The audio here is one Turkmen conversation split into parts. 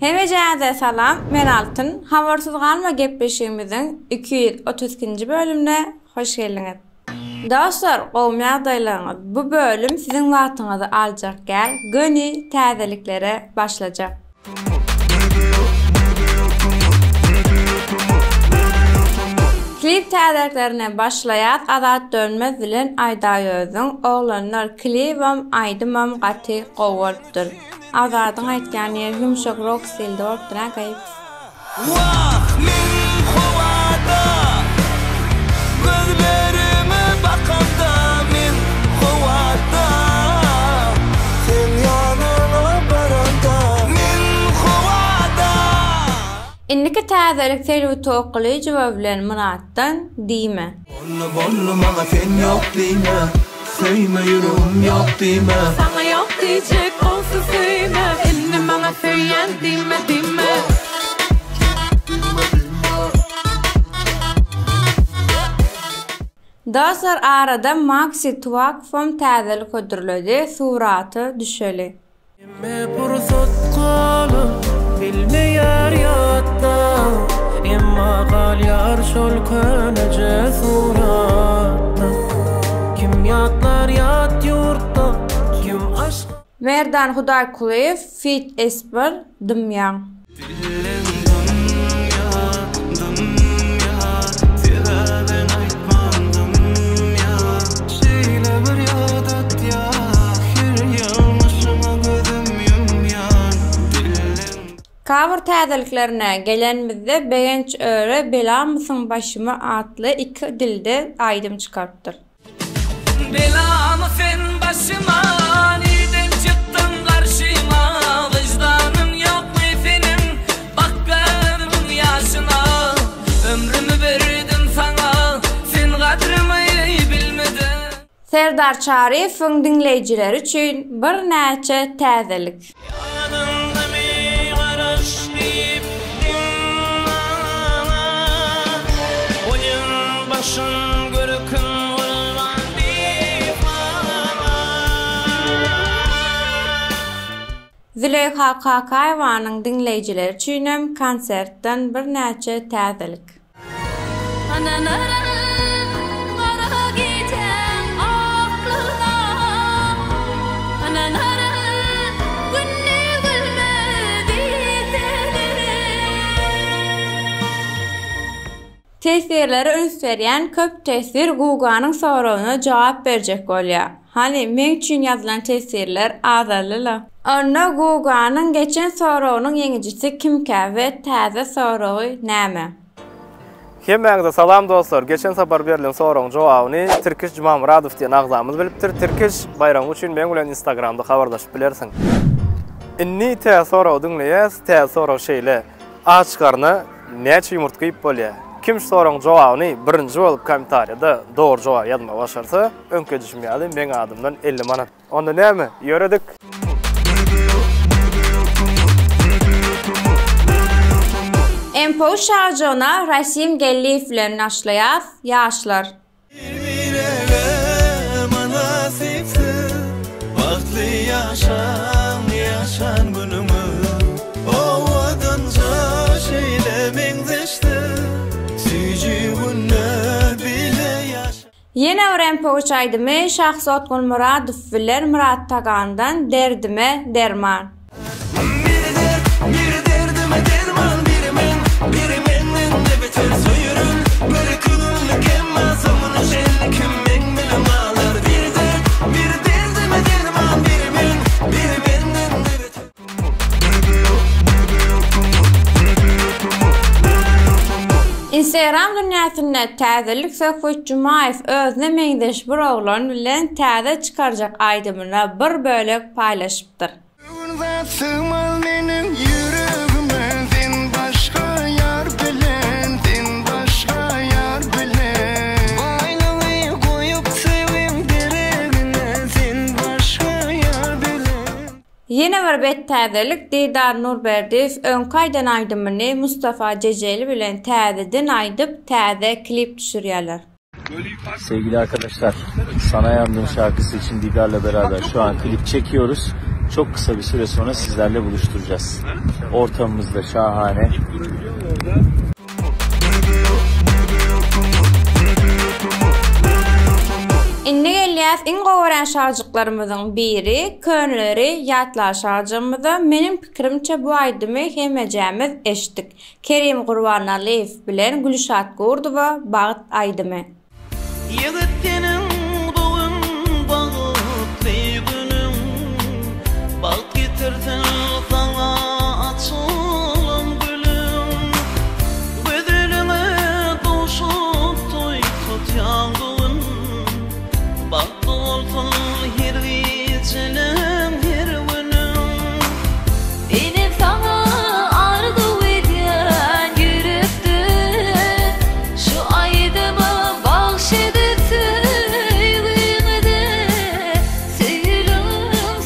Hemejäňize salam, men Altyn. Habarsyz galma gepleşigimiziň 232-nji bölümine hoş geldiňiz. Dostlar, gowumy ýagdaýlaryňyz? Bu bölüm siziň wagtyňyzy aljak däl, göni täzeliklere başlajak. Klip täzeliklerine başlaýas Azat Dönmez bilen Aýdaýöziň Oglanlar klibam aýdymam gaty gowy bolupdyr. Azadyň aýtýan ýeri ýumşak rok stilde bolupdyr a gaýyp. Wah, men howada, Gözlerime bakamda men howada, Seň ýanyňa baramda men howada. Indiki täzelik Selbi Tokgylyjowa bilen Myratdan Diýme. Boldy boldy maňa sen ýok diýme Söýme ýüregim ýok diýme. Saňa ýok diýjek onsuz söýme Indi maňa söýýän diýme diýme. Dostlar arada Maksi Tuwakowam täzelik hödürledi surata düşeli. Hemme pursat galyp bilmeýär ýatda, Emma galýar şol köneje suratda. Kim ýatlar ýat ýurtda, kim aşk. Merdan Hudaýkulyýew feat Esper Dymýaň. Dilleň dymýar, dymýar, Sebäbin aýtman dymýar. Şeýle bir ýadatýar, Her ýalňyşyňa gözüm ýumýan. Dilleň. Cover täzeliklerine gelenimizde Begenç Öre Belamysyň başyma atly iki dilde aýdym çykarypdyr. Belamy sen başyma nirden çykdyň garşyma Wyždanyň ýokmy seniň bak gözümiň ýaşyna Ömrümi berdim saňa sen gadrymy bilmediň. Serdar Çaryýewiň diňleýjileri üçin birnäçe täzelik. Ýadyňdamy garaş diýip diň maňa Oýun başyn görküm gulban diwana. Züleýha Kakaýewanyň diňleýjileri üçinem konsertden birnäçe täzelik. Ynanaryn gara gijäň aklygyna, Ynanaryn gündiz gülme diýseler. Teswirlere üns berýän köp teswir Guganyň soragyna jogap berjek bolýar. Hany, meň üçin ýazylan teswirler azaldy-la. Onda Guganyň geçen soragynyň ýeňijisi kimkä we täze soragy näme? Hemmäňize salam dostlar! Geçen sapar berlen soragyň jogabyny Tirkiş Jumamyradow diýen agzamyz bilipdir. Tirkiş, baýragyň üçin meň bilen Instagramda habarlaşyp bilersiň. Indi täze soragy diňleýäs. Täze sorag şeýle, Aç garna näçe ýumurtga iýip bolýar? Kim şu soragyň jogabyny birinji bolup kommentariýada dogry jogaby ýazmagy başarsa, öňki edişim ýaly meň adymdan 50 manat. Onda näme, ýöredik! MPU şagjygyna Rasim Geldiýew bilen başlaýas, ýaşlar. Bir-birege mynasypsyz, Bagtly ýaşaň ýaşan günüňiz. Owadanja şeýle meňzeşsiz, Süýji günde bile ýaşaň. Ýene bir MPU aýdymy Şahzod Gulmyradow bilen Myrat Tagandan Derdime derman. Biri dert, biri derdime derman Biri men, biri menden-de beter söýerin Bir-iki günlük emma soňuna çenli kim meň bilen galar Biri dert, biri derdime derman Biri men, biri menden-de beter. Instagram dünýäsinde täzelik Söhbet Jumaýew özüne meňzeş bir oglan bilen täze çykarjak aýdymyna bir bölek paýlaşypdyr. Bir zat sygmaz meniň ýüregime Sen başga ýar bilen, sen başga ýar bilen Baýlygy goýup söýgiň deregine Sen başga ýar bilen. Ýene bir bet täzelik Didar Nurberdiýew öňki aýdan aýdymyny Mustafa Jejeli bilen täzeden aýdyp täze klip düşürýärler. Sevgili arkadaşlar, Sana Yandım şarkısı için Didar'la beraber şu an klip çekiyoruz. Çok kısa bir süre sonra sizlerle buluşturacağız. Ortamımız da şahane. Indi gelýäs iň gowy görýän şarjyklarymyzyň biri Köneleri ýatla şarjygymyza. Meniň pikirimçe bu aýdymy hemmejämiz eşitdik. Kerim Gurbanalyýew bilen Gülşat Gurdowa Bagt aýdymy. Ýigit seniň bu gün bagtly günüň, Bagt getirsin saňa açylan gülüň. Gözeliňe duşup toý tutýaň bu gün, Bagtly bolsun her gijeleň, her günüň. Menem saňa arzuw edýän ýürekden, Şu aýdymy bagş edip söýgiňede, Söýüliň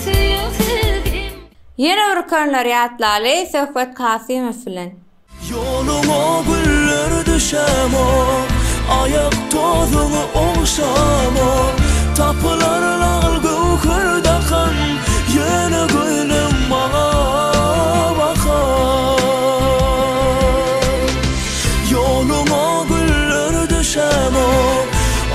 söýüňsiz hem. Ýene bir könleri ýatlaly Söhbet Kasymow bilen. Ýoluňa güller düşemok, Aýak tozuňy ogşamok, Tapylar lagl göwher dakan, Ýöne gülüm maňa bakan. Ýoluňa güller düşemok,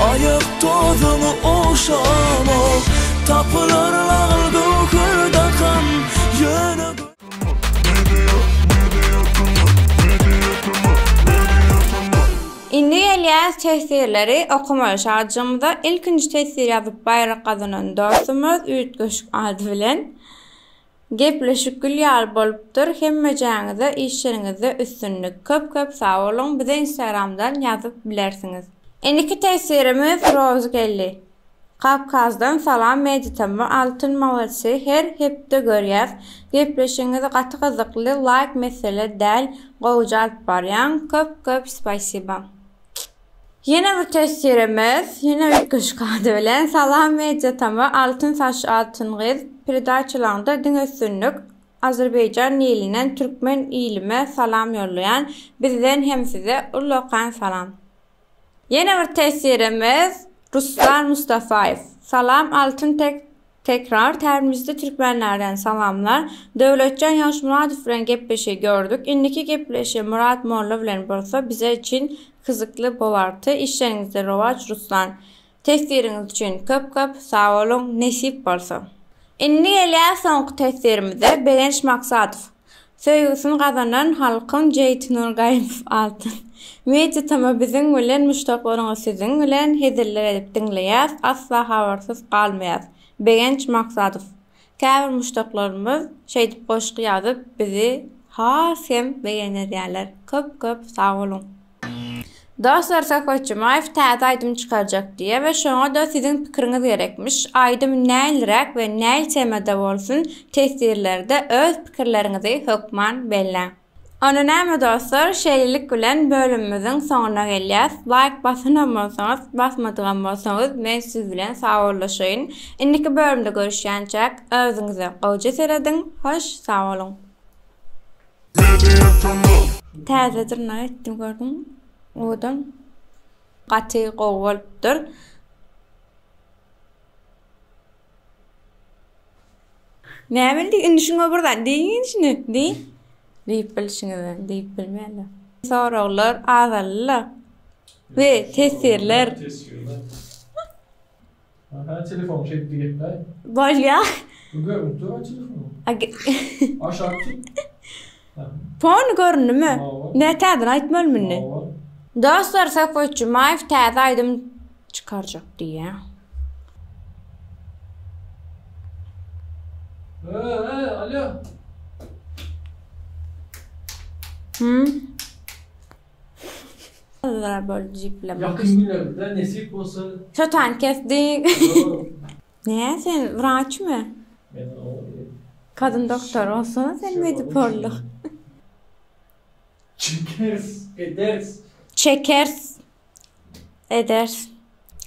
Aýak tozuňy ogşamok, Tapylar lagl göwher dakan, Ýöne. Indi gelýäs teswirleri okamaly şajygymyza. Ilkinji teswir ýazyp baýrak gazanan dostumyz üýtgeşik ady bilen Gepleşik gül ýaly bolupdyr hemmejäňize işleriňizde üstünlik köp köp sag boluň bize instagramdan ýazyp bilersiňiz. Indiki teswirimiz Rozy geldi. Kawkazdan salam Meditama Altyn maladsy her hepde görýäs gepleşigiňizi gaty gyzykly laýk mesele däl gowja alyp barýaň köp köp spasiba. Ýene bir teswirimiz ýene üýtgeşik ady bilen salam Mediatama Altyn saç Altyn gyz peredaçalaňda diňe üstünlik Azerbaýjan ilinden türkmen ilime salam ýollaýan bizden hem size ullakan salam. Ýene bir teswirimiz Ruslan Mustafaýew. Salam Altyn tek tekrar tärimizde türkmenlerden salamlar. Döwletjan Ýagşymyradow bilen gepleşigi gördük. Indiki gepleşigi Myrat molla bilen bolsa bize üçin kyzykly bolarty. Işleriňizde rowaç Ruslan. Teswiriňiz üçin köp köp sag boluň nesip bolsa. Indi gelýäs soňky teswirimize Begenç Maksadow. Söýgüsini gazanan halkyň Jeýtnur Gaýypow Altyn. Media tama biziň bilen muşdaklaryňyz siziň bilen heziller edip diňleýäs asla habarsyz galmaýas. Begenç Maksadow. Käbir muşdaklarymyz şeýdip goşgy ýazyp bizi has hem begendirýärler. Köp köp sag boluň. Dostlar Söhbet Jumaýew täze aýdym çykarjak diýýär we şoňa-da siziň pikiriňiz gerekmiş. Aýdym näliräk we näl temada bolsun teswirlerde öz pikirleriňizi hökman belläň. Onda näme dostlar şeýlelik bilen bölümimiziň soňuna gelýäs. Laýk basanam bolsaňyz, basmadygam bolsaňyz men siz bilen sagbollaşaýyn. Indiki bölümde görüşýänçäk özüňize gowja serediň. Hoş sag boluň. Täze dyrnak etdim gördüňmi? Owadan. Gaty gowy bolupdyr. Näme diý, indi şuňa bir zat diýiň şuny, diý. Diýip bilşiňizden diýip bilmeýän-de. Soraglar azaldy-la. We teswirler. Teswirler. Aha, telefon şeýdip gepläý. Bolýa. Bu görünip dur telefon. Aşak tut. Pon göründimi? Ne täzeden aýtmalymy indi? Dostlar Söhbet Jumaýew täze aýdym çykarjak diýýä. Eee, alo. Hmm. Azra boldy jipleme. Ýakyn günlerde nesip bolsa. Şotan kesdi. Ne sen wraçmy? Men o Kadyn doktor bolsana sen mediporluk. Çekers, eders. Çekers, eders.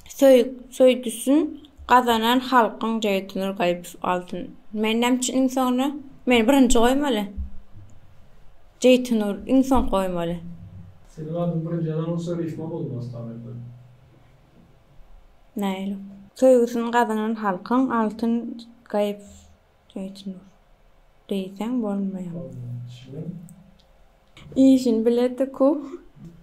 Söý, söýgüsin gazanan halkyň Jeýtnur Gaýypow Altyn. Men näme üçin iň soňuna? Meni birinji goýmaly. Jeýtnur iň soňky goýmaly. Seniň adyň birinji ýazan bolsa rifma bolmaz taryhda. Nähili? Söýgüsini gazanan halkyň Altyn Gaýypow. Jeýtnur. Diýseň bolmaýar. Işini biledi ku.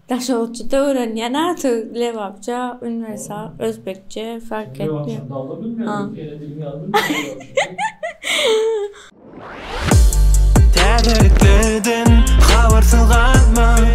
Daşoguzçyda öwrenýän artyk lebapça, uniwersal, özbekçe fark etmeýär. Täzeliklerden habarsyz galma.